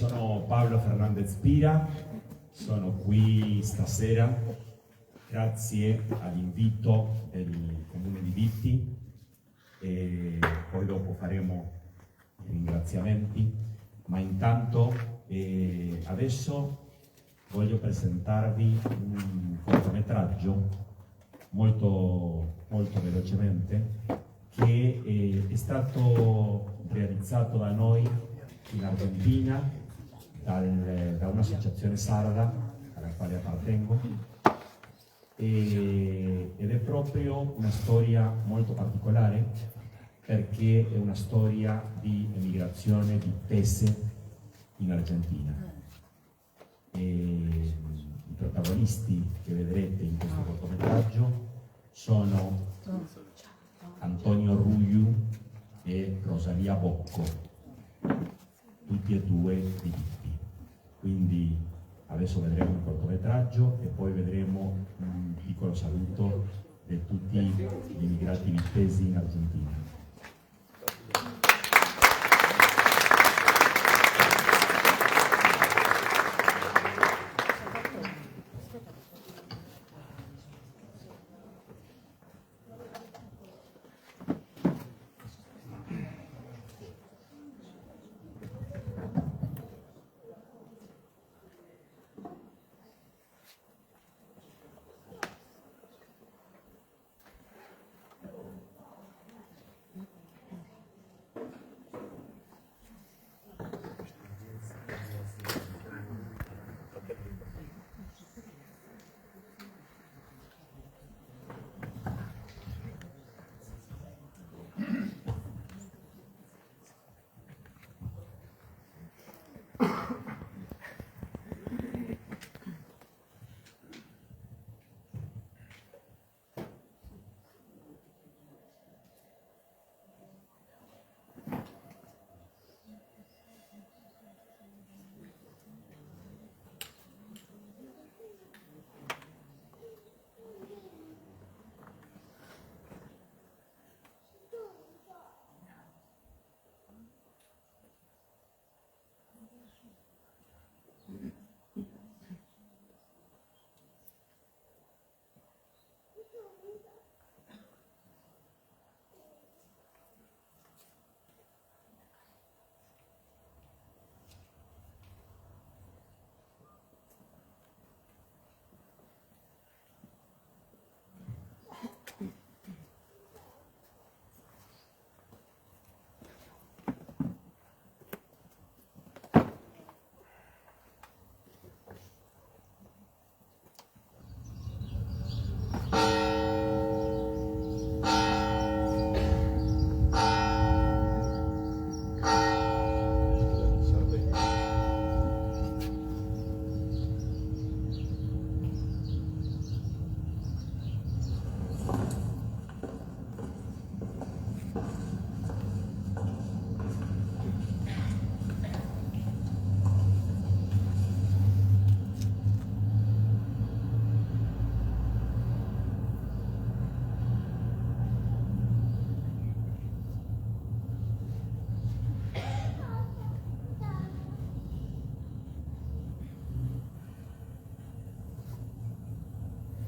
sono Pablo Fernandez Pira, sono qui stasera grazie all'invito del Comune di Bitti e poi dopo faremo i ringraziamenti, ma intanto eh, adesso voglio presentarvi un cortometraggio molto, molto velocemente che eh, è stato realizzato da noi in Argentina dal, da un'associazione sarda alla quale appartengo e, ed è proprio una storia molto particolare perché è una storia di emigrazione bittese in Argentina. E I protagonisti che vedrete in questo cortometraggio sono Antonio Ruiu e Rosalia Bocco, tutti e due di Bitti. Quindi adesso vedremo un cortometraggio e poi vedremo un piccolo saluto di tutti gli immigrati bittesi in Argentina.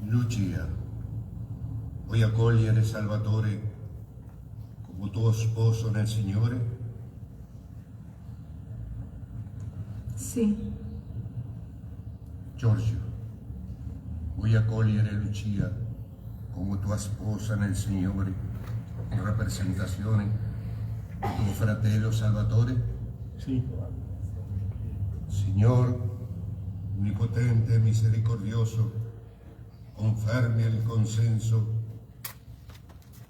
Lucia, vuoi accogliere Salvatore come tuo sposo nel Signore? Sì. Giorgio, vuoi accogliere Lucia come tua sposa nel Signore in rappresentazione di tuo fratello Salvatore? Sì. Signor, onnipotente e misericordioso, confermi il consenso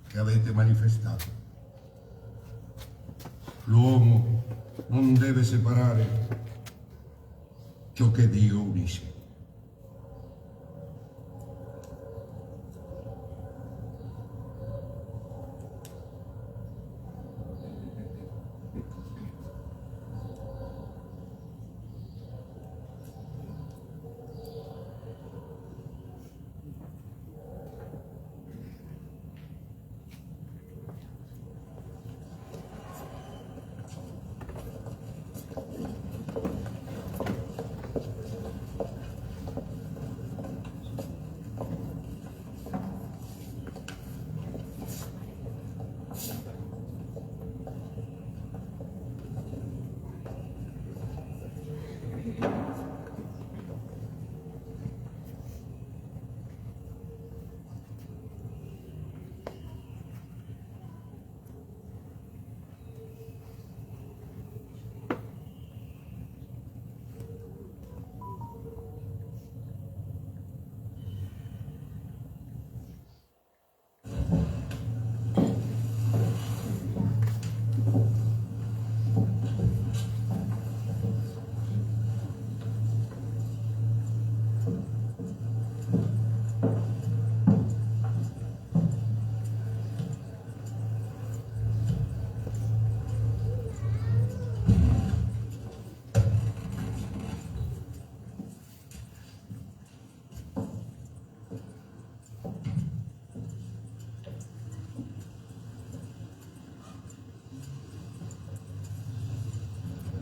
che avete manifestato. L'uomo non deve separare ciò che Dio unisce.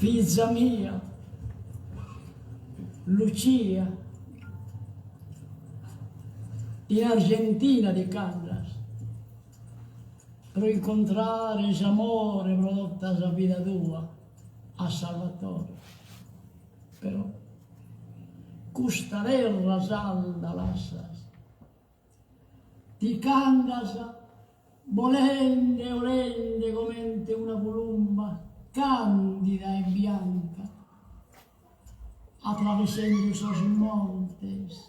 Fiza mia, Lucia, in Argentina ti ch'andas pro incontrare s'amore pro tota sa vida tua a Salvatore. Però custa terra sarda lassas. Ti ch'andas bolende 'olende comente una columba candida e bianca, atravessende sos montes,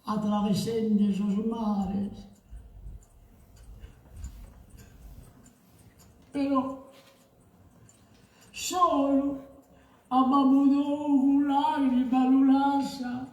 atravessende sos mares. Però solu a babbu tou cun lagrimas lu lassas.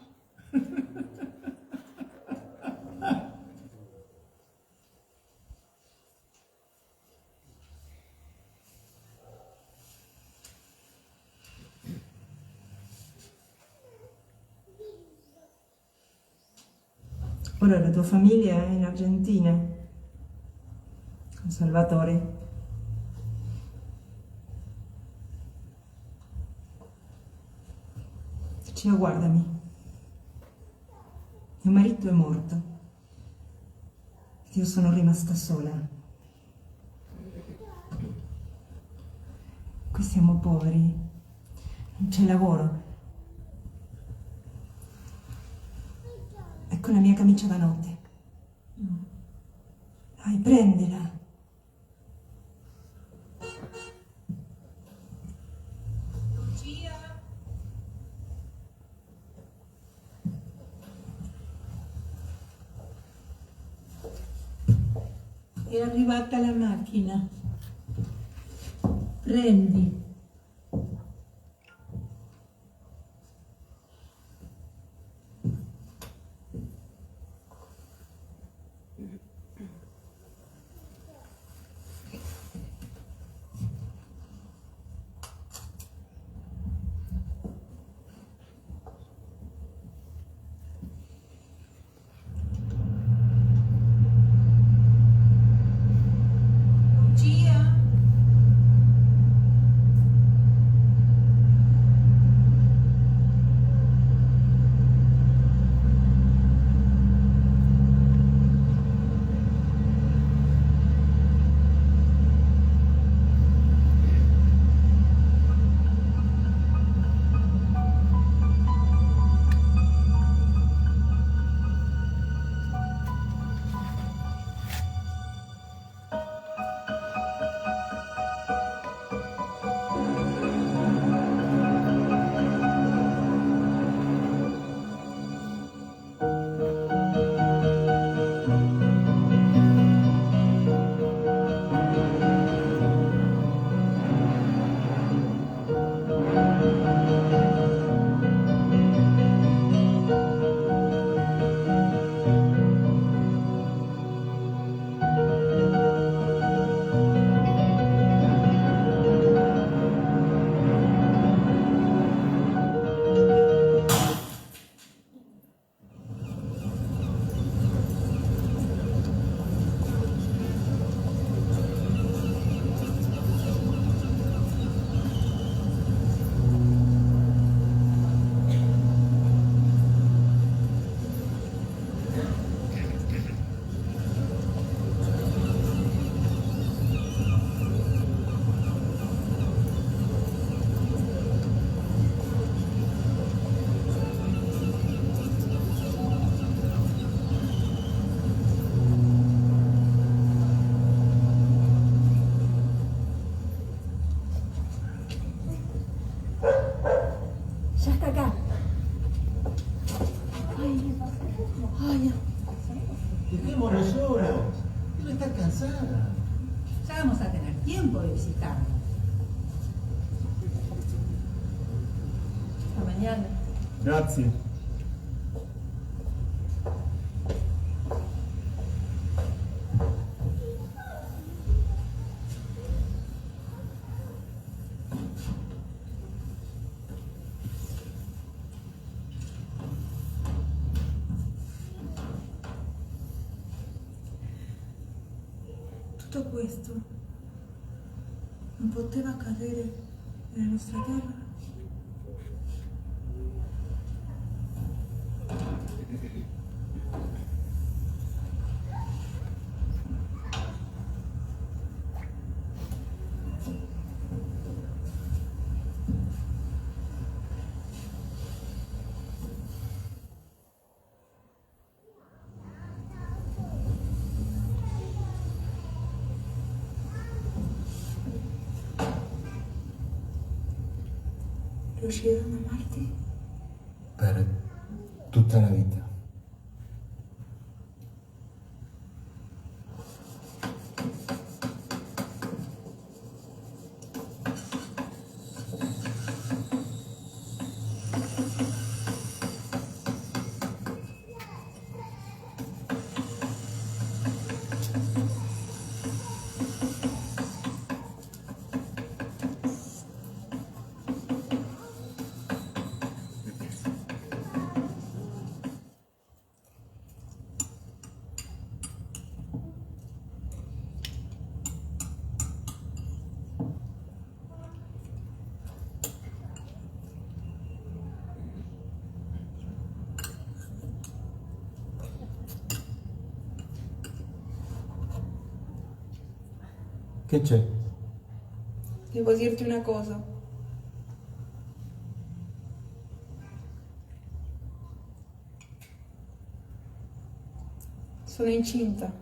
Ora la tua famiglia è in Argentina, con Salvatore. Lucia, guardami. Mio marito è morto. Ed io sono rimasta sola. Qui siamo poveri. Non c'è lavoro. Ecco la mia camicia da notte. Dai, prendila. Lucia. È arrivata la macchina. Prendi. Lucia. Ya está acá. Ay, ay. Dejémoslo solos. Debe estar cansada. Ya vamos a tener tiempo de visitarlo. Hasta mañana. Grazie. Tutto questo non poteva accadere nella nostra terra? Riuscirò ad amarti? Per tutta la vita. Che c'è? Devo dirti una cosa. Sono incinta.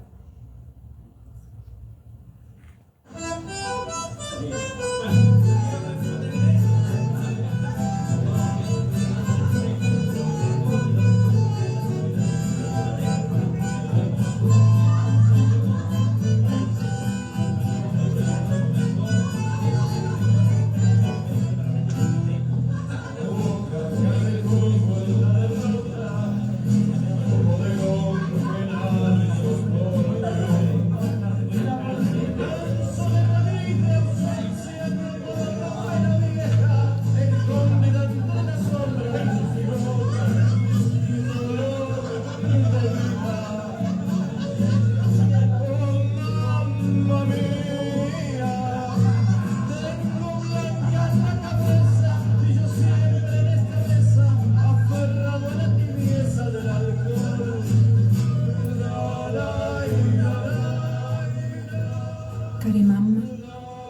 Care mamma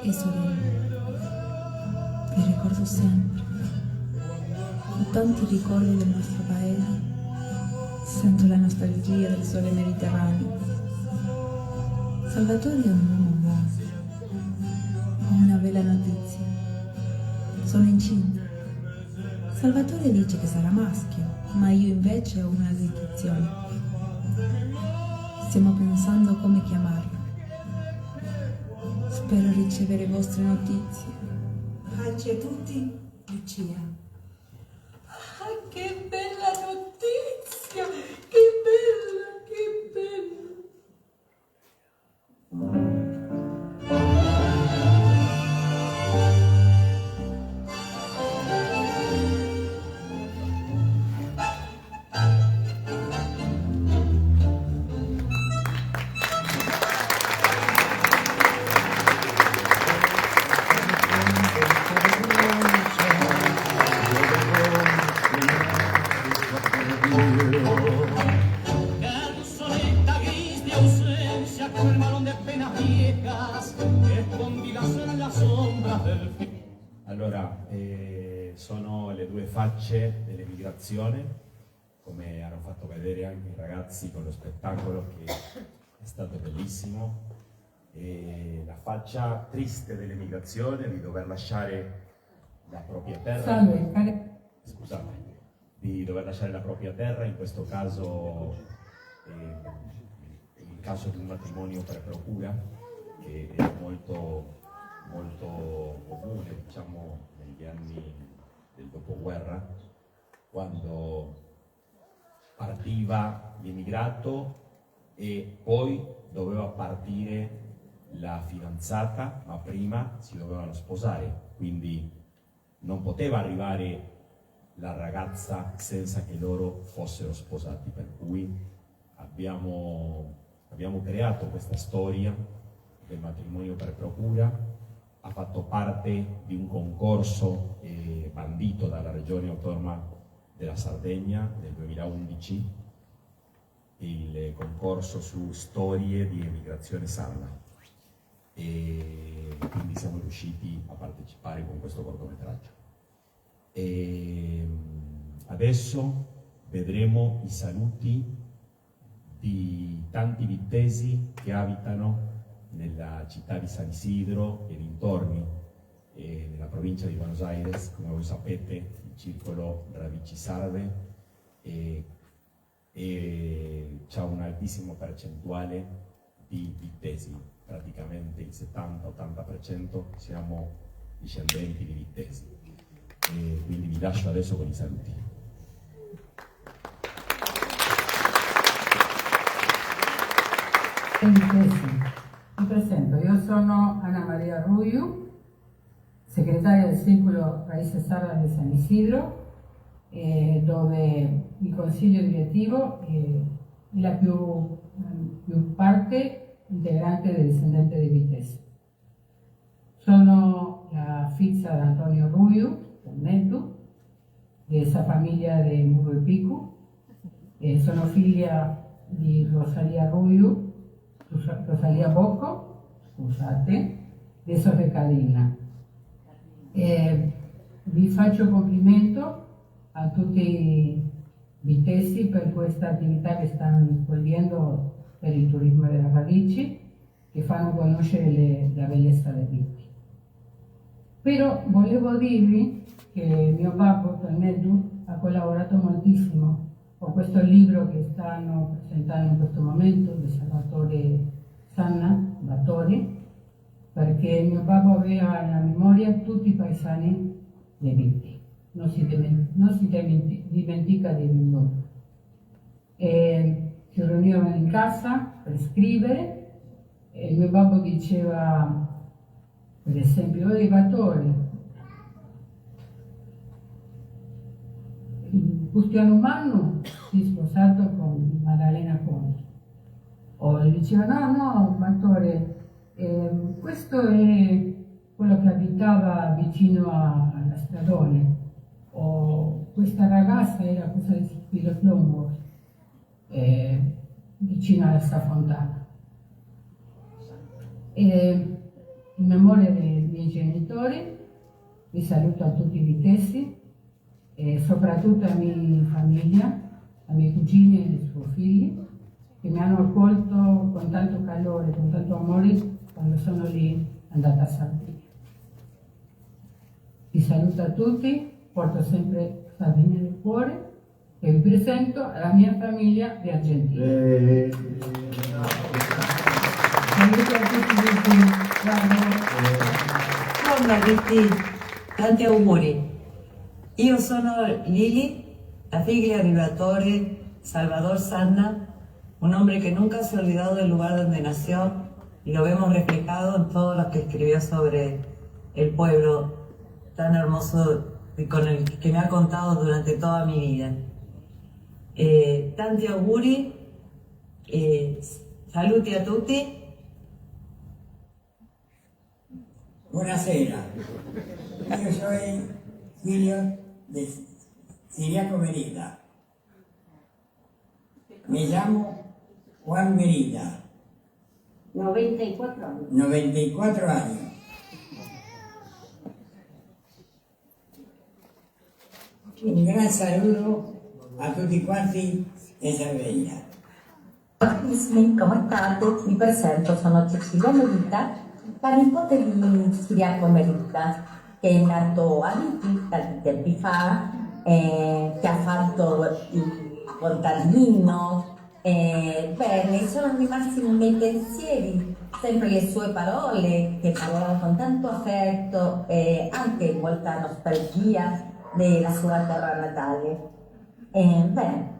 e sorella, vi ricordo sempre. Ho tanti ricordi del nostro paese. Sento la nostalgia del sole mediterraneo. Salvatore è un uomo buono. Ho una bella notizia. Sono incinta. Salvatore dice che sarà maschio, ma io invece ho una intuizione. Stiamo pensando come chiamarlo. Spero ricevere vostre notizie. Pace a tutti, Lucia. Ah, che bella notizia! Che bella, che bella! Canzonetta gris de ausencia colmaron de penas viejas escondidas en las sombras del fin. Allora, sono le due facce dell'emigrazione, come hanno fatto vedere anche i ragazzi con lo spettacolo che è stato bellissimo. E la faccia triste dell'emigrazione, di dover lasciare la propria terra. Salve, care... Scusate, di dover lasciare la propria terra, in questo caso il caso di un matrimonio per procura, che era molto, molto comune, negli anni del dopoguerra, quando partiva l'emigrato e poi doveva partire la fidanzata, ma prima si dovevano sposare, quindi non poteva arrivare la ragazza senza che loro fossero sposati, per cui abbiamo creato questa storia del matrimonio per procura. ha fatto parte di un concorso bandito dalla Regione Autonoma della Sardegna nel 2011, il concorso su storie di emigrazione sarda e quindi siamo riusciti a partecipare con questo cortometraggio. E adesso vedremo i saluti di tanti bittesi che abitano nella città di San Isidro e dintorni, e nella provincia di Buenos Aires, come voi sapete, il circolo Radici Sarde e, e c'ha un altissimo percentuale di bittesi, praticamente il 70-80% siamo discendenti di bittesi. E quindi vi lascio adesso con i saluti. Mi presento, io sono Anna Maria Ruiu, segretaria del Circolo Raíces Sardas di San Isidro, eh, dove il consiglio direttivo è la più, più parte integrante del discendente di Bittesi. Sono la figlia di Antonio Ruiu, Nettu, di esa famiglia di Muru 'e Picu. Eh, sono figlia di Rosalia Ruiu, Rosalia Bocco, scusate, di esos Cadina. Eh, vi faccio complimento a tutti i bittesi per questa attività che stanno svolgendo per il turismo delle radici, che fanno conoscere le, la bellezza dei Bitti. Però volevo dirvi che mio babbo, Tonneddu, ha collaborato moltissimo con questo libro che stanno presentando in questo momento, di Salvatore Sanna, Battore, perché mio babbo aveva nella memoria tutti i paesani dei Bitti, non si, non si dimentica di nessuno. E si riunivano in casa per scrivere e mio babbo diceva, per esempio, Ehi Battore, Cristiano Mannu si è sposato con Maddalena Conti. O gli diceva no, no, Battore, eh, questo è quello che abitava vicino a, alla Stradone, o questa ragazza era cosa di Spiro Plombo, eh, vicino alla Fontana. E in memoria dei miei genitori, vi saluto a tutti i bittesi e soprattutto a mia famiglia, ai miei cugini e ai suoi figli, che mi hanno accolto con tanto calore, con tanto amore quando sono lì andata a Sardegna. Vi saluto a tutti, porto sempre Sardegna nel cuore e vi presento alla mia famiglia di Argentina. Eh. Saluto a tutti, tutti. Buongiorno Bitti, tanti auguri. Io sono Lili, la figlia di Battore Salvador Sanna, un hombre que nunca se ha olvidado del lugar donde nació y lo vemos reflejado en todo lo que escribió sobre el pueblo tan hermoso y con el que me ha contado durante toda mi vida. Eh, tanti auguri, eh, saluti a tutti. Buonasera, io sono figlio di Ciriaco Merida. Mi llamo Juan Merida. 94 años. 94 años. Un gran saludo a tutti quanti in Sardegna. Carissimi, come state? Mi presento, sono Cecilia Merita, la nipote di Ciriaco Merita, che è nato a Bitti tanti tempi fa, eh, che ha fatto il contadino. Eh, bene, sono rimasti nei miei pensieri sempre le sue parole, che parlava con tanto affetto e anche molta nostalgia della sua terra natale. Eh, bene,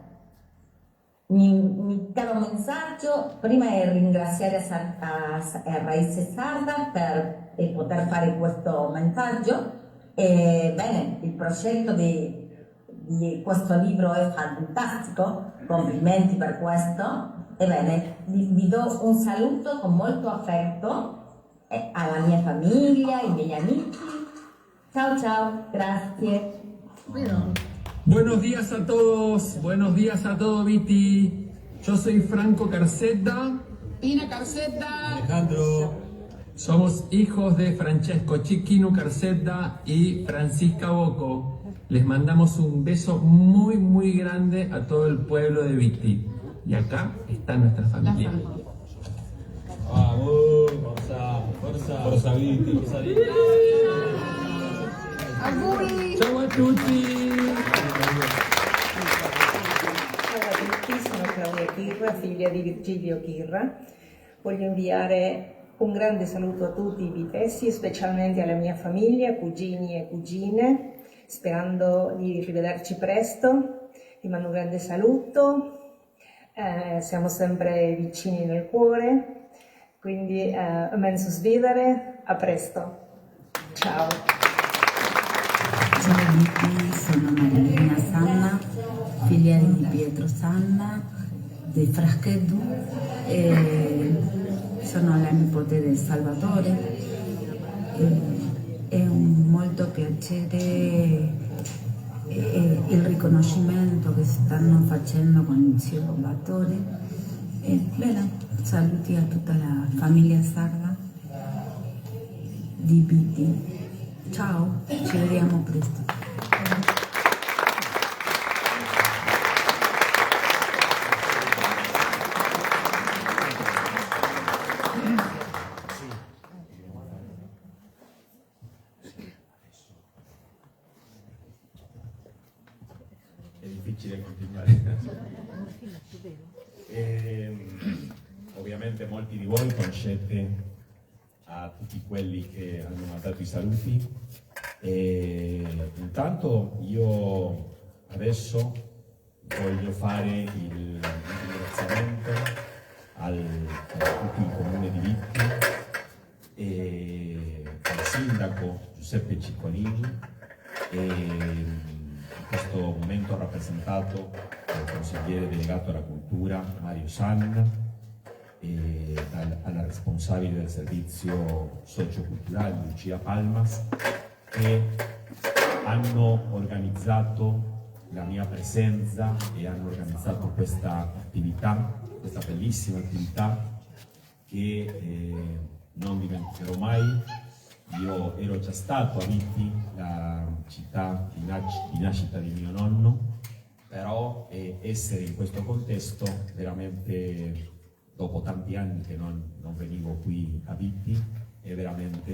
mi, mi caro messaggio prima è ringraziare a, a, a Raice Sarda per eh, poter fare questo messaggio. E, bene, il progetto di, di questo libro è fantastico, complimenti per questo. Ebbene, vi, vi do un saluto con molto affetto. Alla mia famiglia, ai miei amici. Ciao ciao, grazie. Buenos días a todos, buenos días a todo Bitti. Yo soy Franco Carcetta. Pina Carcetta. Alejandro. Somos hijos de Francesco Chiquino Carcetta y Francisca Bocco. Les mandamos un beso muy, muy grande a todo el pueblo de Bitti. Y acá está nuestra familia. Vamos, forza, forza, forza Bitti, forza Bitti. Auguri! Ciao a tutti! Ciao a tutti, sono Claudia Chirra, figlia di Virgilio Chirra. Voglio inviare un grande saluto a tutti i vitesi, specialmente alla mia famiglia, cugini e cugine, sperando di rivederci presto. Vi mando un grande saluto, eh, siamo sempre vicini nel cuore, quindi eh, menzus bìdere, a presto. Ciao. Ciao Bitti, sono Marilena Sanna, figlia di Pietro Sanna di Frascheddu e sono la nipote di Salvatore. E è un molto piacere eh, il riconoscimento che stanno facendo con il zio Salvatore. E, bene, saluti a tutta la famiglia sarda di Bitti. Ciao, ci vediamo presto. È difficile continuare. E, ovviamente molti di voi conoscete a tutti quelli che hanno mandato i saluti. E intanto io adesso voglio fare il ringraziamento al, a tutto il comune di Bitti e al sindaco Giuseppe Ciccolini e in questo momento rappresentato dal consigliere delegato alla cultura Mario Sanna e dal, alla responsabile del servizio socioculturale Lucia Palmas che hanno organizzato la mia presenza e hanno organizzato questa attività, questa bellissima attività che eh, non dimenticherò mai. Io ero già stato a Bitti, la città di, nasc- di nascita di mio nonno, però eh, essere in questo contesto veramente dopo tanti anni che non, non venivo qui a Bitti è veramente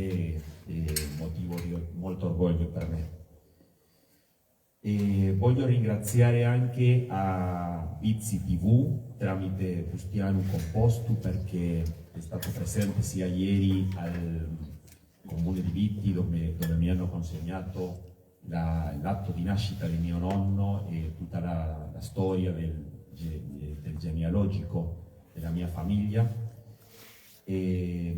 eh, motivo di molto orgoglio per me. E voglio ringraziare anche a Bitzi TV tramite Bustianu Compostu perché è stato presente sia ieri al comune di Bitti dove, dove mi hanno consegnato la, l'atto di nascita di mio nonno e tutta la, la storia del, del genealogico della mia famiglia. E,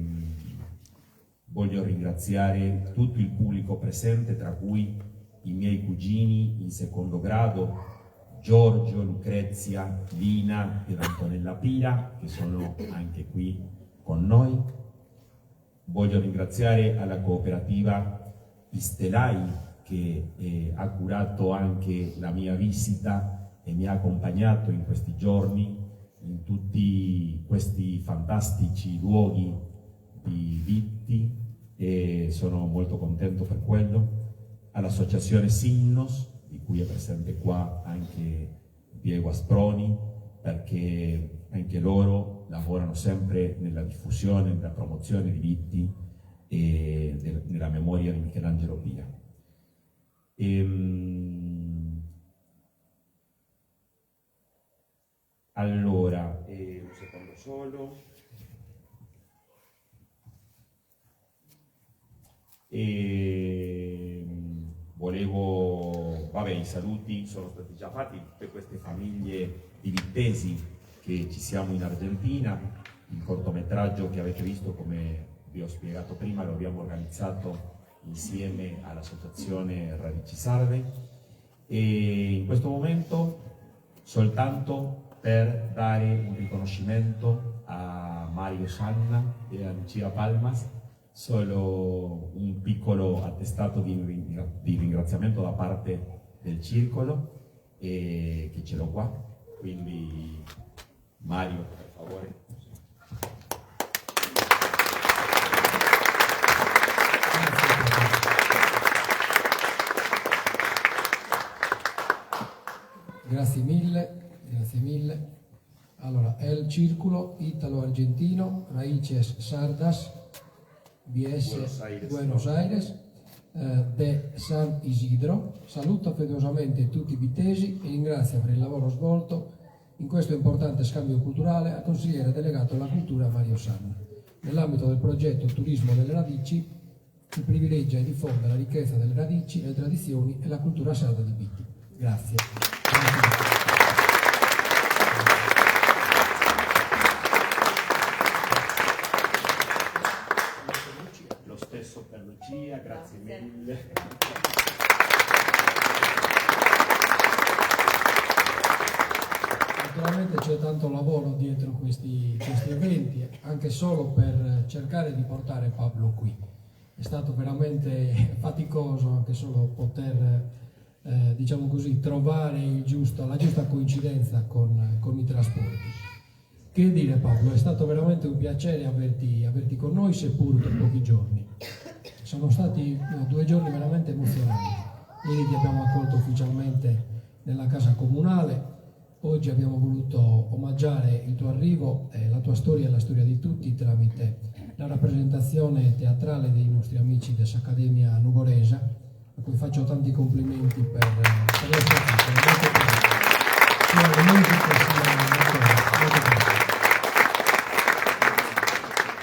voglio ringraziare tutto il pubblico presente, tra cui i miei cugini in secondo grado, Giorgio, Lucrezia, Lina ed Antonella Pira, che sono anche qui con noi. Voglio ringraziare alla cooperativa Istelai che eh, ha curato anche la mia visita e mi ha accompagnato in questi giorni in tutti questi fantastici luoghi di Bitti e sono molto contento per quello. All'associazione Sinnos, di cui è presente qua anche Diego Asproni, perché anche loro lavorano sempre nella diffusione, nella promozione di Bitti e nella memoria di Michelangelo Pira. E, allora, eh, un secondo solo. E volevo, vabbè, i saluti sono stati già fatti, tutte queste famiglie di Bittesi che ci siamo in Argentina, il cortometraggio che avete visto, come vi ho spiegato prima, lo abbiamo organizzato insieme all'associazione Radici Sarde e in questo momento soltanto per dare un riconoscimento a Mario Sanna e a Lucia Palmas. Solo un piccolo attestato di di ringraziamento da parte del circolo e che ce l'ho qua, quindi Mario per favore. Grazie mille, grazie mille. Allora, El Círculo Italo-Argentino, Raíces Sardas, BS Buenos Aires, Buenos Aires, eh, de San Isidro, saluta affettuosamente tutti i bittesi e ringrazia per il lavoro svolto in questo importante scambio culturale al consigliere delegato alla cultura Mario Sanna. Nell'ambito del progetto Turismo delle Radici, che privilegia e diffonde la ricchezza delle radici, le tradizioni e la cultura sarda di Bitti. Grazie. Lo stesso per Lucia, grazie mille. Naturalmente c'è tanto lavoro dietro questi, questi eventi, anche solo per cercare di portare Pablo qui. È stato veramente faticoso anche solo poter, eh, diciamo così, trovare giusto, la giusta coincidenza con, con i trasporti. Che dire Pablo, è stato veramente un piacere averti, averti con noi, seppur per pochi giorni. Sono stati eh, due giorni veramente emozionanti. Ieri ti abbiamo accolto ufficialmente nella casa comunale, oggi abbiamo voluto omaggiare il tuo arrivo, eh, la tua storia e la storia di tutti tramite la rappresentazione teatrale dei nostri amici dell'Accademia Nugoresa, a cui faccio tanti complimenti per, per lo spettacolo, molto bello, sia le musiche sia molto bello.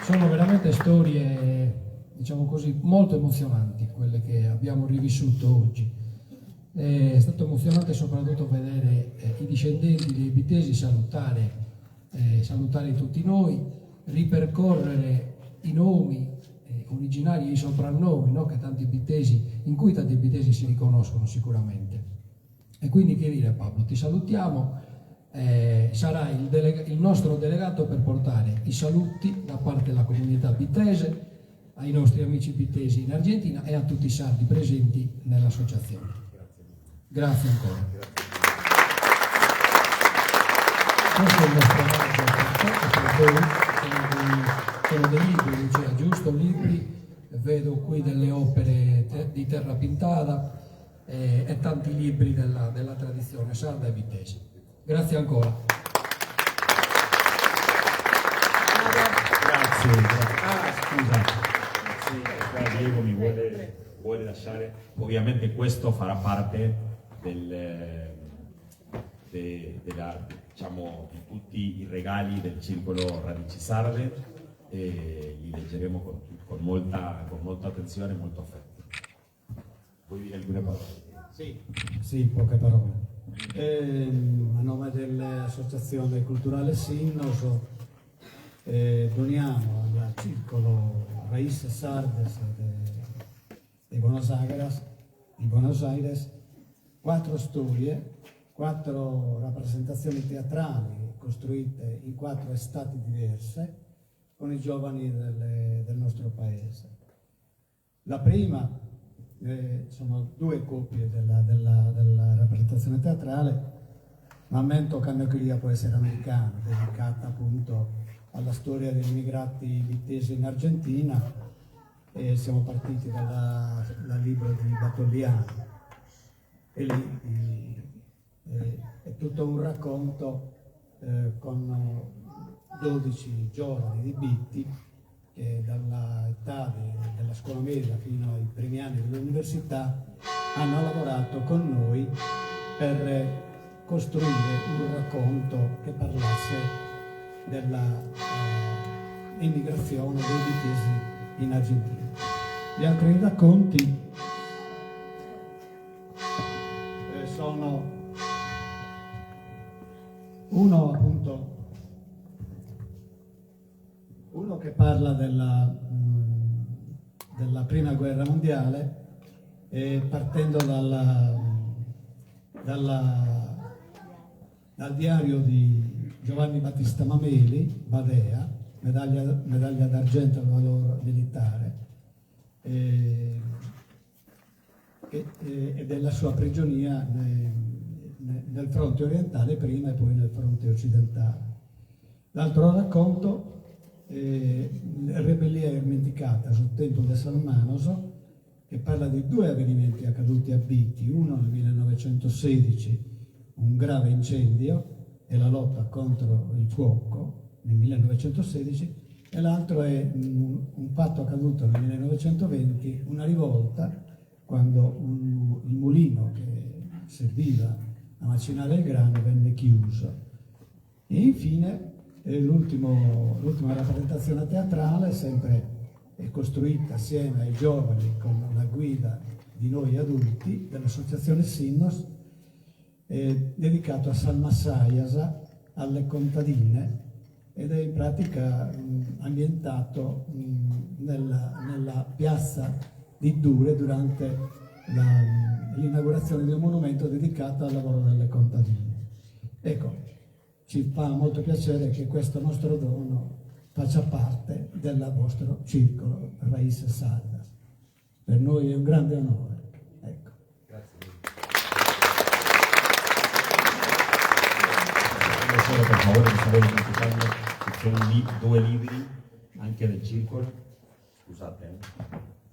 Sono veramente storie, diciamo così, molto emozionanti quelle che abbiamo rivissuto oggi. È stato emozionante soprattutto vedere eh, i discendenti dei Bitesi salutare, eh, salutare tutti noi, ripercorrere i nomi eh, originari e i soprannomi no? che tanti bitesi, in cui tanti bitesi si riconoscono sicuramente. E quindi che dire Pablo, ti salutiamo, eh, sarai il, delega- il nostro delegato per portare i saluti da parte della comunità bitese ai nostri amici bitesi in Argentina e a tutti i sardi presenti nell'associazione. Grazie ancora. Questo è il nostro omaggio per te e per voi. Sono dei, sono dei libri, Lucia, giusto? Libri, vedo qui delle opere te- di terra pintata eh, e tanti libri della, della tradizione sarda e vitese. Grazie ancora. Grazie. Ah, scusa. Sì, qua Diego mi vuole, vuole lasciare. Ovviamente questo farà parte del, de, della, diciamo, di tutti i regali del Circolo Radici Sarde e li leggeremo con, con, molta, con molta attenzione e molto affetto. Vuoi dire alcune parole? Sì, sì poche parole. Eh, a nome dell'Associazione Culturale Sinnos eh, doniamo al Circolo Raíces Sardes de, de Buenos Aires, di Buenos Aires quattro storie, quattro rappresentazioni teatrali costruite in quattro estati diverse con i giovani del, del nostro paese. La prima eh, sono due copie della, della, della rappresentazione teatrale, M'ammento cando cheria po essere americanu, dedicata appunto alla storia degli immigrati bittesi in Argentina e siamo partiti dalla, dal libro di Battoliano e lì eh, è tutto un racconto eh, con 12 giovani di Bitti che dall'età de, della scuola media fino ai primi anni dell'università hanno lavorato con noi per costruire un racconto che parlasse della eh, emigrazione dei bittesi in Argentina. Gli altri racconti eh, sono uno appunto uno che parla della, mh, della prima guerra mondiale e partendo dalla, dalla, dal diario di Giovanni Battista Mameli, Badea, medaglia, medaglia d'argento al valore militare. e e della sua prigionia nel fronte orientale prima e poi nel fronte occidentale. L'altro racconto è Rebellia irmenticata su tempu de sas manos, che parla di due avvenimenti accaduti a Bitti, uno nel 1916, un grave incendio e la lotta contro il fuoco nel 1916, e l'altro è un fatto accaduto nel 1920, una rivolta, quando un, il mulino che serviva a macinare il grano venne chiuso. E infine eh, l'ultima rappresentazione teatrale, sempre costruita assieme ai giovani con la guida di noi adulti dell'associazione Sinnos, eh, dedicato a Sas Massajas, alle contadine, ed è in pratica mh, ambientato mh, nella, nella piazza di Dure durante l'inaugurazione di un monumento dedicato al lavoro delle contadine. Ecco, ci fa molto piacere che questo nostro dono faccia parte del vostro circolo Raices Sardas. Per noi è un grande onore. Ecco. Grazie. Solo per favore, mi stavo dimenticando che sono li due libri anche del circolo. Scusate. Eh.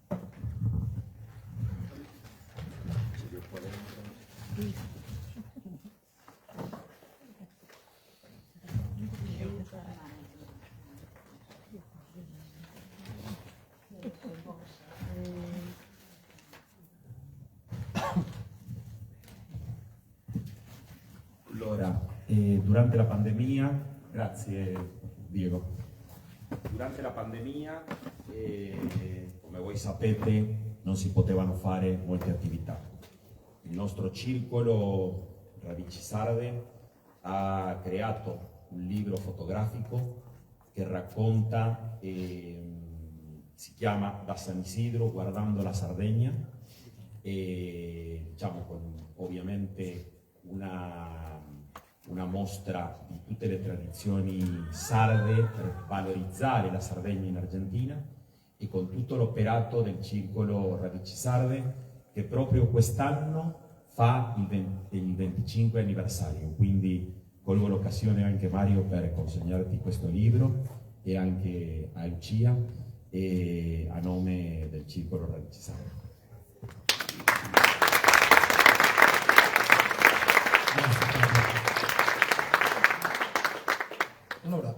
Ce li ho qua dentro. Allora, eh, durante la pandemia, grazie Diego, durante la pandemia, eh, come voi sapete, non si potevano fare molte attività. Il nostro circolo Radici Sarde ha creato un libro fotografico che racconta, eh, si chiama Da San Isidro guardando la Sardegna, e, diciamo con ovviamente una, una mostra di tutte le tradizioni sarde per valorizzare la Sardegna in Argentina e con tutto l'operato del circolo Radici Sarde che proprio quest'anno fa il, 20, il 25 anniversario. Quindi colgo l'occasione anche Mario per consegnarti questo libro e anche a Lucia e a nome del Circolo Radici Sarde. Allora,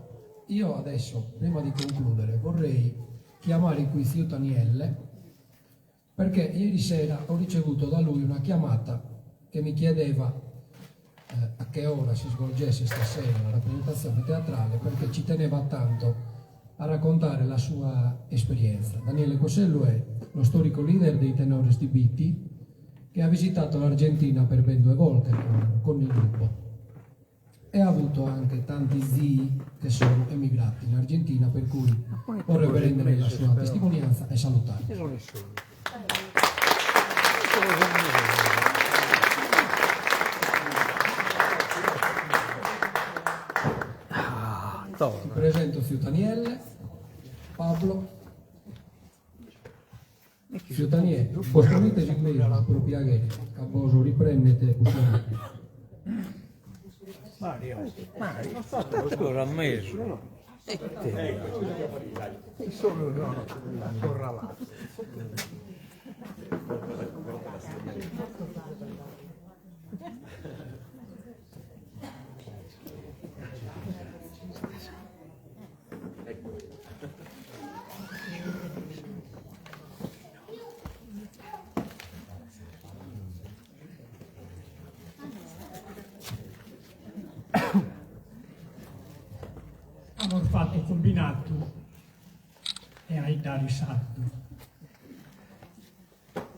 io adesso, prima di concludere, vorrei chiamare qui zio Daniele perché ieri sera ho ricevuto da lui una chiamata che mi chiedeva eh, a che ora si svolgesse stasera la rappresentazione teatrale perché ci teneva tanto a raccontare la sua esperienza. Daniele Cossello è lo storico leader dei Tenores di Bitti che ha visitato l'Argentina per ben due volte con, con il gruppo e ha avuto anche tanti zii che sono emigrati in Argentina, per cui vorrebbe rendere la sua testimonianza e salutare. Ti presento Zio Daniele, Pablo, Zio Daniele, bos ponides in mesu, pro piaghere, ca bos riprendet Buscione. Mario, Mario, state ancora a mesu. Sono ancora là. Amus fatu cumbinatu 'e 'aeddare sardu.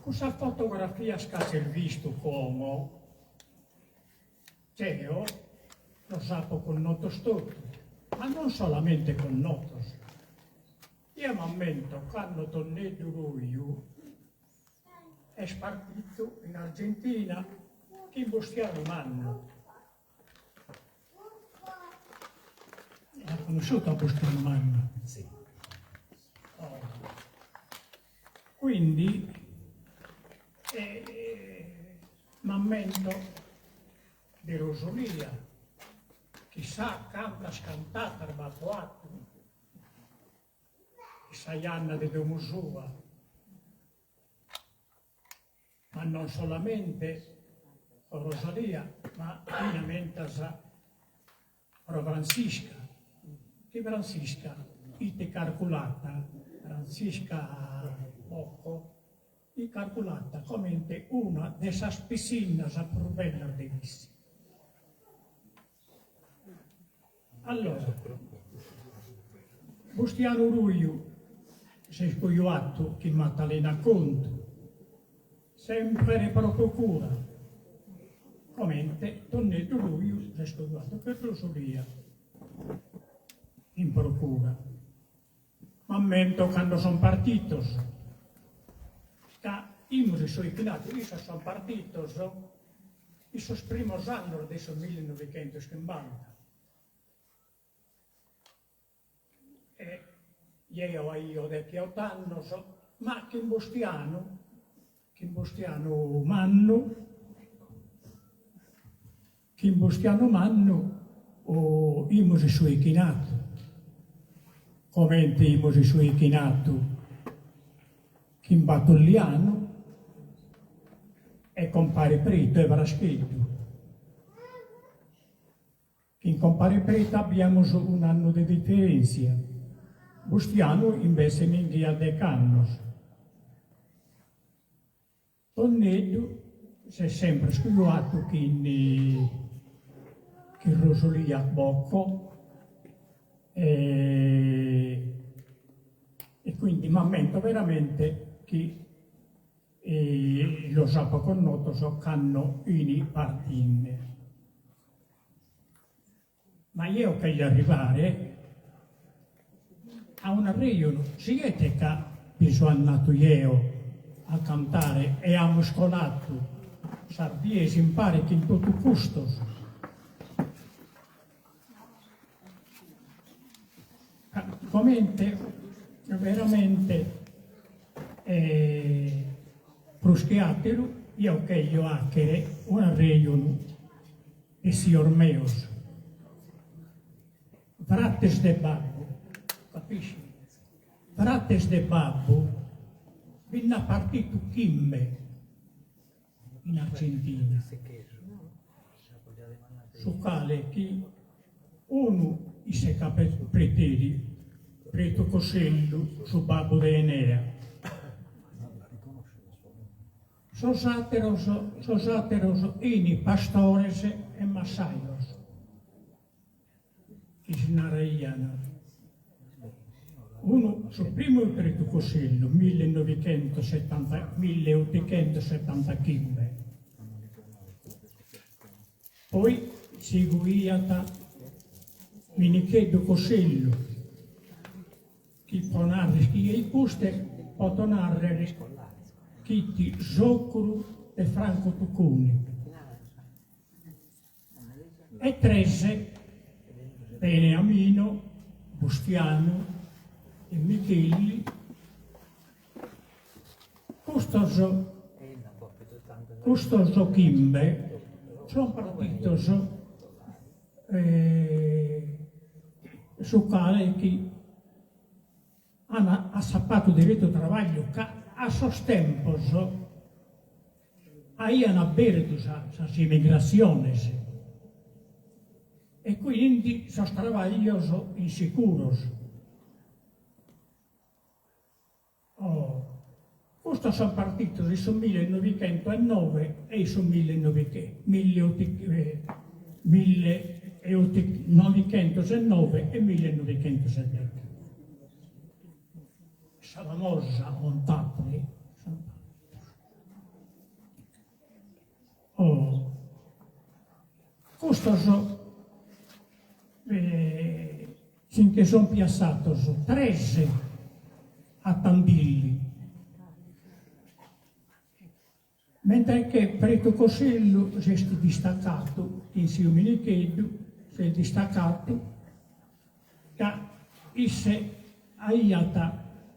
Cussas fotografias ch'azis bistu como Deo los apo connotos totu, ma non solamente connotos. Eo m'ammento cando Tonneddu Ruiu est partitu in Argentina chin Bustianu Mannu. L'at connosciutu a Bustianu Mannu? Si. Oh. Quindi m'ammento de Rosolia, chissà cantas cantatas b'apo 'atu in sa janna de domo sua, ma non solamente pro Rosalia, ma finamentas pro Frantzisca, chi Frantzisca ite carculata, Frantzisca Bocco, fit carculata comente una de sas pitzinnas prus bellas de Tissi. Allora, Bustianu Ruiu s'est cojuatu chin Matalena Contu, Sempere pro procura, comente Tonneddu Ruiu s'est cojuadu chin Rosolia in procura. M'ammento cando son partitos, ca imus in su 'ichinadu, issos son partitos in sos primos annos de su millenovichentoschimbanta. E jeo aio dechiot'annos, ma chin Bustianu, chin Bustianu mannu, chin Bustianu mannu imus in su 'ichinadu, comente imus in su 'ichinadu chin Batullianu e compare Pretu e Frascheddu. Chin compare Pretu abiamus un'annu de diferèntzia, Bustianu imbetze m'inghiat dech'annos. Tonneddu s'est sempre cojuatu chin chin Rosolia Bocco e e quindi m'ammento veramente chi los apo connotos cando 'ini partinde. Ma jeo cheglio arrivare a un'arrejonu, sighete ca bi so andatu jeo a cantare e amus colatu sas dies impare chin totu custos. Comente veramente prus che ateru jeo cheglio 'achere un'arrejonu 'e tzios meos, frates de babbu, capisci? Frates de babbu bi nd'at partitu chimbe in Argentina, su cale chi unu isse ca preteri, Pretu Cossellu, su babbu de Enea. Sos àteros sos àteros 'ini pastores e massajos, chi si naraian. Unu, su primu est Pretu Cossellu, millenovichentossetanta milleotichentossetantachimbe. Poi siguiat Minicheddu Cossellu, chi pro narrer chi ei custe poto narrer chi 'it socuru de Franco Tuconi e trese Beniamino, Bustianu e Micheli, custos custos chimbe son partitos su cale chi an assapatu deretu trabagliu ca a sos tempos aian abertu sas immigrassiones e quindi sos trabaglios insicuros. Oh, custos son partitos in su millenovichentosnoe e in su millenovichentosnoe e millenovichentosdeghe. Sa famosa Ontatri son partitos. Oh, custos Si nche son piassatos tres a Tandilli, mentre che Pretu Cossellu s'est distacatu chin tziu Minicheddu, s'est distacatu ca isse aiat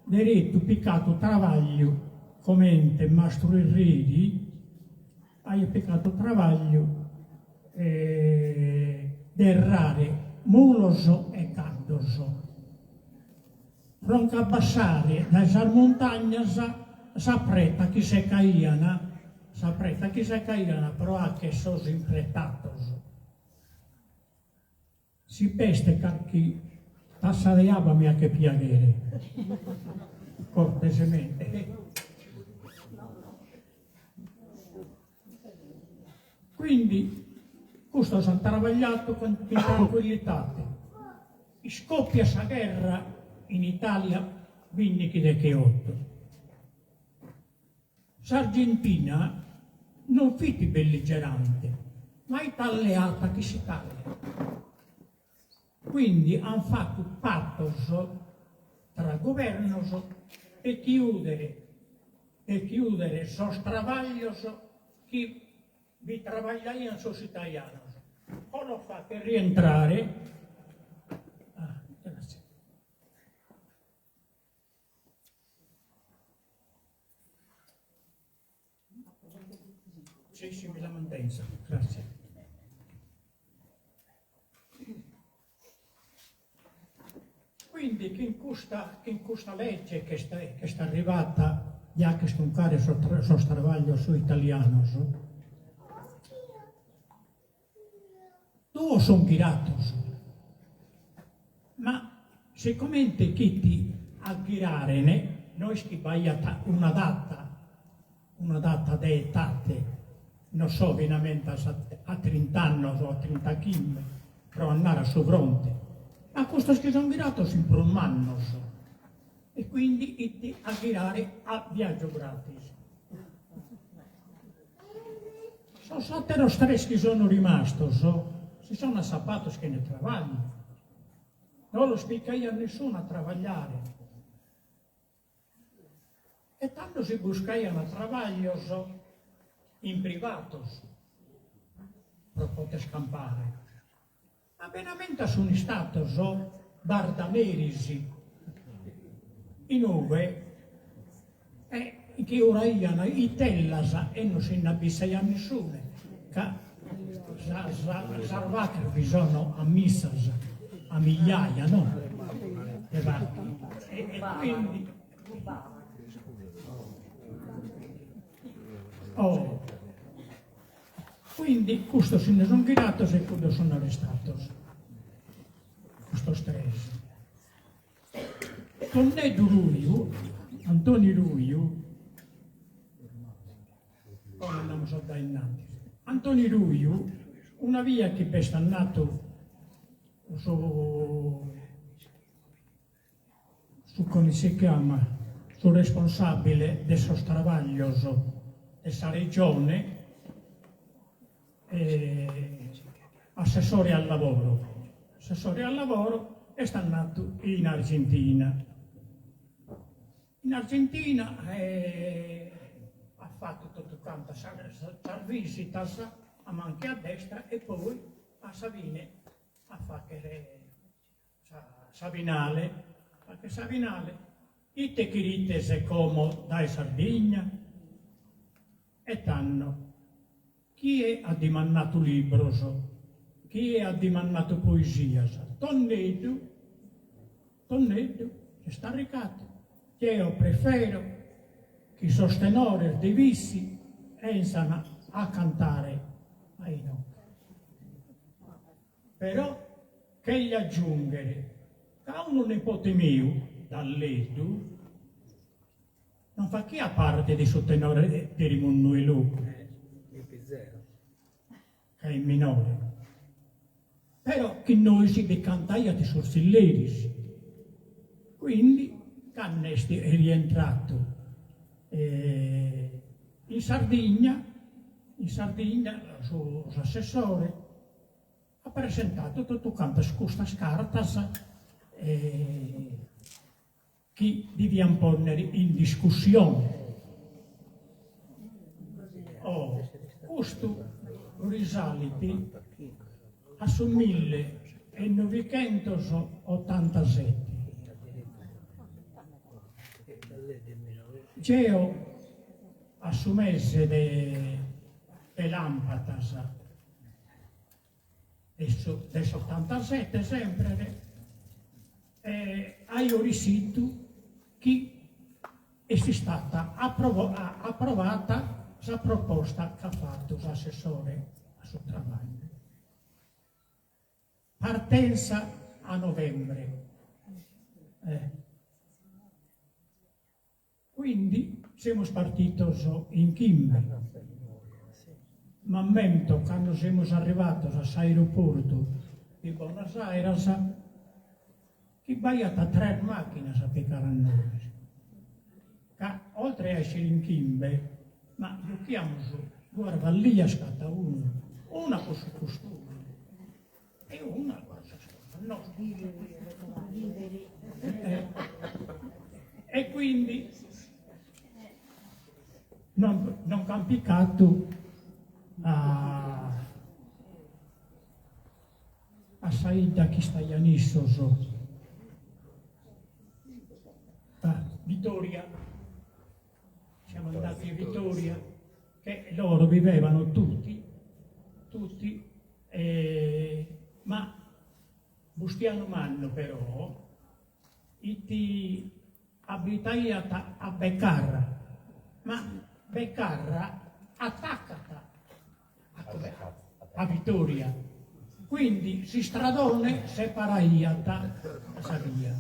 deretu picatu trabagliu. comente mastru 'erreri aiat picadu trabagliu de errare mulos e caddos pro nch'abbassare dae sas muntagnas sa preta chi secaian sa preta chi secaian pro 'acher sos impretados. Si b'est carchi tassa de abba mi 'achet piaghere. Cortesemente. Quindi custos ant trabagliadu cun tranquillitate. Iscoppiat sa gherra in Italia bindighi decheotto. S'Argentina non fit belligerante, ma 'it alleata chin s'Italia. Quindi an fatu patos tra guvernos de chiudere de chiudere sos trabaglios chi bi trabagliaian sos italianos pro los fagher rientrare Sì, sì, mi la mantenzo, grazie. Quindi chin custa, chin custa legge ch'est, ch'est arrivata de 'acher truncare sos sos trabaglios italianos, duos sun ghirados, ma sicomente ch'it a ghirarene no est chi b'aiat una data, una data de etate, no so finamentas a trint'annos o a trintachimbe pro andare a su fronte, ma custos chi sun ghirados sun prus mannos e quindi it a ghirare a viaggiu gratis. Sos àteros tres chi sono rimastos si sono assapados chene trabagliu. No los picaiat nessunu a trabagliare. E tando si buscaian trabaglios in privados pro poder campare. Ma finamentas sun istados bardaneris in ue chi 'oraian itellas e non si nd'abbissaiat nessune, ca sas vacas bi sono a missas, a migliaia, no, de vacas, e quindi oh Quindi custos si nde sun ghirados e cuddos sun arrestados, custos tres. Tonneddu Ruiu, Antoni Ruiu, como andamus a dae innantis, Antoni Ruiu una bia chi b'est andadu su su come si chiama, su responsabile de sos trabaglios de sa Regione, assessore al lavoro, assessore al lavoro est andadu in Argentina. In Argentina at fatu totu cantas sas visitas a manca e a destra e poi a sa fine a fagher Sa finale, faghet sa finale, ite cherites como dae Sardigna? E tando, chie at dimandadu libros, chie at dimandadu poesias? Tonneddu, Tonneddu s'est arricadu, jeo prefero chi sos tenores de Bissi 'enzan a cantare a inoghe. Però cheglio aggiunghere ca unu nipote miu, Dalleddu, non fachiat parte de su tenore de Rimunnu 'e Logu, ca est minore, però chin nois bi cantaiat in sos tzilleris, quindi cando est rientratu in Sardigna, in Sardigna su s'assessore at presentadu totu cantas custas cartas chi devian ponnere in discussione. Oh, custu risalit a su mille e novichentos otantasete. Jeo. A su mese de de làmpadas de su de s'otantasete sempre aio rissitu chi est istata aprovata sa proposta ch'at fatu s'assessore a su trabagliu. Partenza a novembre. Quindi semus partitos in chimbe. M'ammento cando semus arrivatos a s'aeroportu de Buenos Aires chi b'aiat tres màchinas a picare a nois, ca oltre a essere in chimbe, ma juchiamus duas vallias cada unu, una pro su costume e una pro sas cosas nostras. E quindi non non ch'an picatu a a sa 'idda chi istaian issos, a Vittoria, siamo andati a Vittoria, che loro vivevano tutti, tutti, ma Bustianu Mannu però it abitaiat a Beccarra, ma Beccarra attaccat a Vittoria, quindi s'istradone separaiat sa via.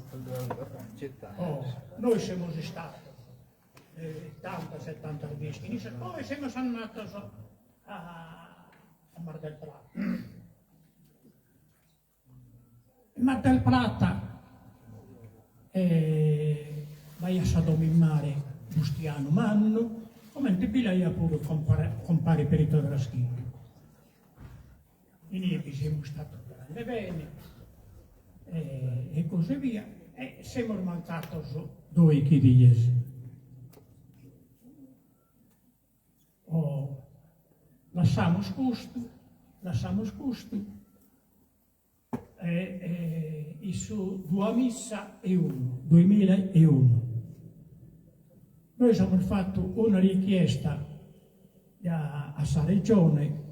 Oh, nois semus istados tantas e tantas dies chin issos, poi semus andados a Mar del Plata. Mar del Plata b'aiat sa domo in mare Bustianu Mannu, comente bi l'aiat puru compare compare Perito Frascheddu. Inie bi semus istados grande bene e così via e semus mancados doichi dies. Oh, lassamus custu, lassamus custu, e in su duamilla e unu, duemila e unu, nois amus fatu una richiesta a sa Regione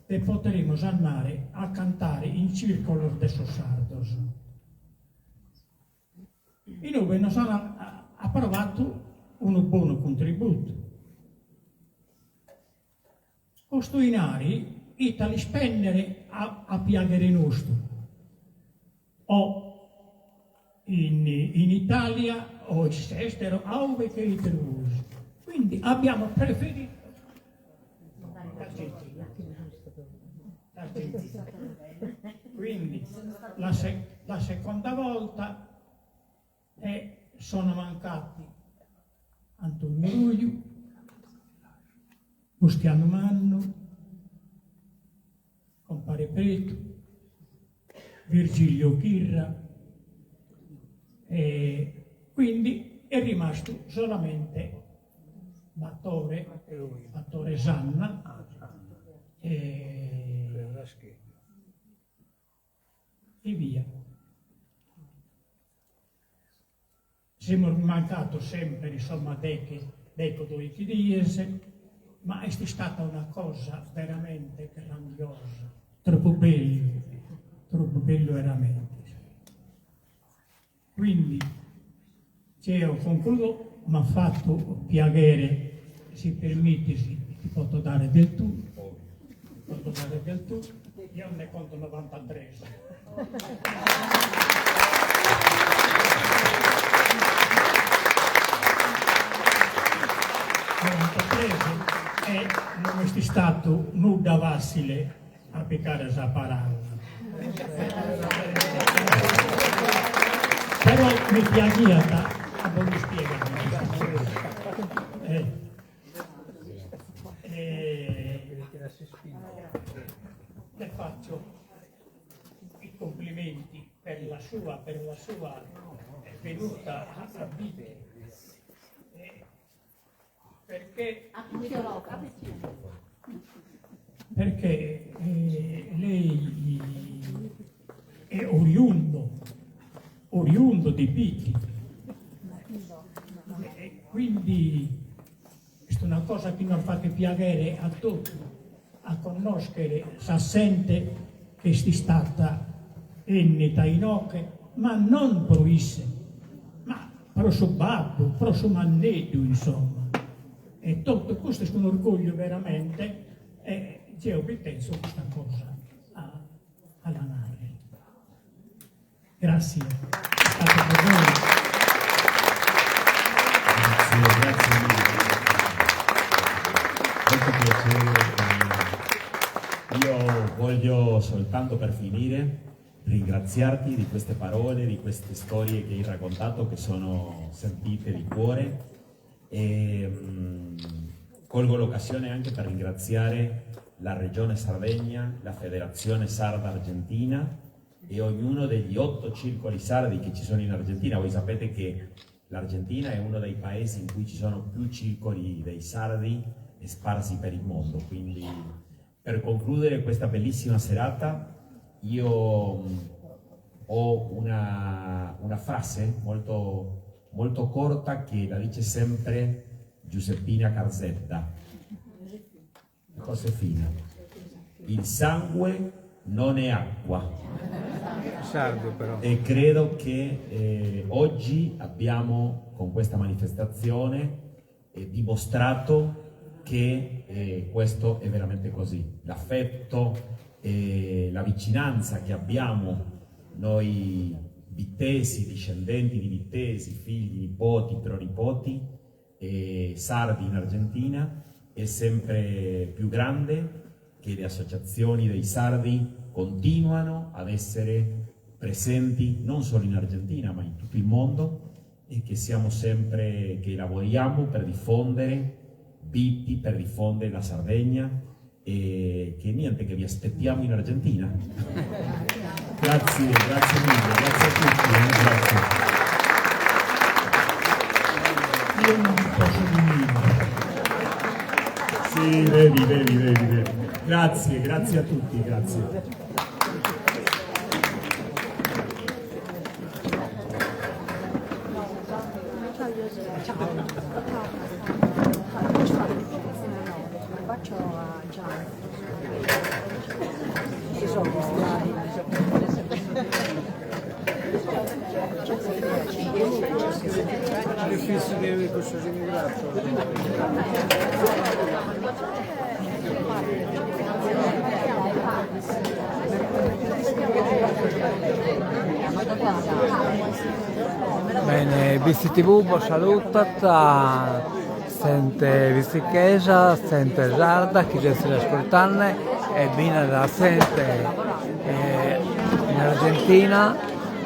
de poteremus andare a cantare in circolos de sos sardos. In ube nos an aprovatu unu bonu cuntributu. Custu 'inari ite a l'ispèndere a piaghere nostru, o in in Italia o in s'estero, a ube cherides bois. Quindi abbiamo preferito l'Argentina. L'Argentina. Quindi la la seconda volta e sono mancati Antonio Ruiu, Bustianu Mannu, compare Pretu, Virgilio Chirra e quindi è rimasto solamente Battore, Battore Sanna e e via. Semus mancados sempre, insomma, deche, deche o doichi dies, ma est istata una cosa veramente grandiosa, tropu bellu, tropu bellu veramente. Quindi, jeo concludo, m'at fatu piaghere, si permitis ti poto dare del tu, ti poto dare del tu, jeo nde conto novantatres. E non est istatu nudda fatzile a picare sa paraula. Però mi piaghiat a bos l'ispiegare custa cosa. Le faccio i complimenti per la sua, per la sua venuta a Bitti, perché, perché lei è oriundo, oriundo di Bitti, e quindi est una cosa. cosa chi nos faghet piaghere a totu a connòschere sa zente chi est istata 'ennita inoche, ma non pro isse, ma pro su babbu, pro su manneddu, insomma. E totu custu est un'orgogliu veramente e jeo bi tenzo custa cosa a a la narrer. Grazie, istate bene. Grazie, grazie mille. Molto piacere. Io voglio soltanto per finire ringraziarti di queste parole, di queste storie che hai raccontato, che sono sentite di cuore. E, mm, colgo l'occasione anche per ringraziare la Regione Sardegna, la Federazione Sarda Argentina e ognuno degli otto circoli sardi che ci sono in Argentina. Voi sapete che l'Argentina è uno dei paesi in cui ci sono più circoli dei sardi sparsi per il mondo. Quindi per concludere questa bellissima serata io mm, ho una, una frase molto, molto corta che la dice sempre Giuseppina Carzetta. Josefina. Il sangue non è acqua. Sardo però. E credo che eh, oggi abbiamo con questa manifestazione eh, dimostrato che eh, questo è veramente così. L'affetto e la vicinanza che abbiamo noi bittesi, discendenti di bittesi, figli, nipoti, pronipoti, e sardi in Argentina è sempre più grande, che le associazioni dei sardi continuano ad essere presenti non solo in Argentina ma in tutto il mondo e che siamo sempre, che lavoriamo per diffondere Bitti, per diffondere la Sardegna e che niente, che vi aspettiamo in Argentina. Grazie, grazie mille, grazie a tutti, eh, grazie. Io non posso dire. Sì, bevi, bevi, bevi, bevi. Grazie, grazie a tutti, grazie. Un bacio a Gian. Ci sono questi laghi. Difficile di questo immigrato. Bene, BCTV bos salutat, zente bitzichesa, zente sarda chi sezis ascurtende e finas zente in Argentina,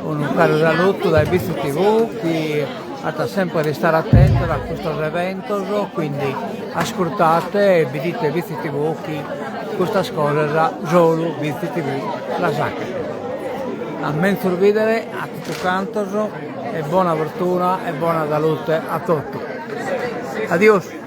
unu caru salutu dae BCTV chi at sempre istare atentos a custos eventos, quindi ascurtate e bidite BCTV chi custas cosas solu BCTV las faghet. A menzus bidere a totu cantos e bona fortuna e bona salute a totu. Adios.